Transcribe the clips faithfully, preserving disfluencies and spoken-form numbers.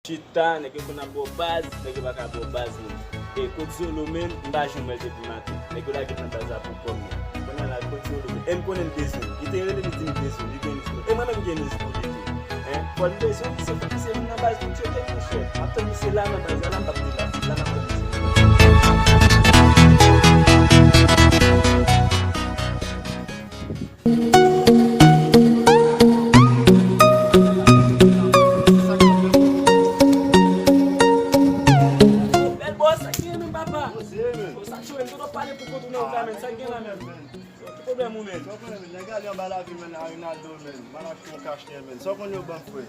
Chita, nèg yo konn ap ba w baz, nèg yo pa ka ba w baz non. E kot Zolo menm, m pa janm wè l depi maten. Nèg yo lage l nan baz la pou kòb li. Kounye a la, kot Zolo menm? E m konnen l bezwen m. Li te rele, li di m bezwen l, li gen news pou mwen. E mwen menm m gen news pou li tou. Hein? Fò l bezwen m, misye fò misye vin nan baz pou tcheke, monchè. M ap tann misye la nan baz la, la m p ap deplase. La m ap tann misye. Bèl bòs, sa k gen menm, papa? Sa k cho, m t ap pale pou kont ou nan wout la, menm. Sa k gen la menm? Ki pwoblèm ou menm? Sa w konnen, menm, nèg ale anba lavi, menm, Arenaldo, menm. M al achte yon kach nè, menm. Sa w konnen yo ban m, frè?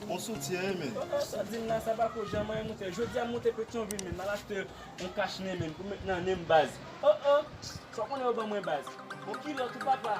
Yon soutyen, menm. Oh, oh, sa w di m la, sa pa ko jan mwen monte. Jodi a, m monte Petyonvil, menm. M al achte yon kach nè, menm, pou met nan nen m, baz. Oh, oh. Sa w konnen yo ban mwen, baz? Yon kilòt tou, papa.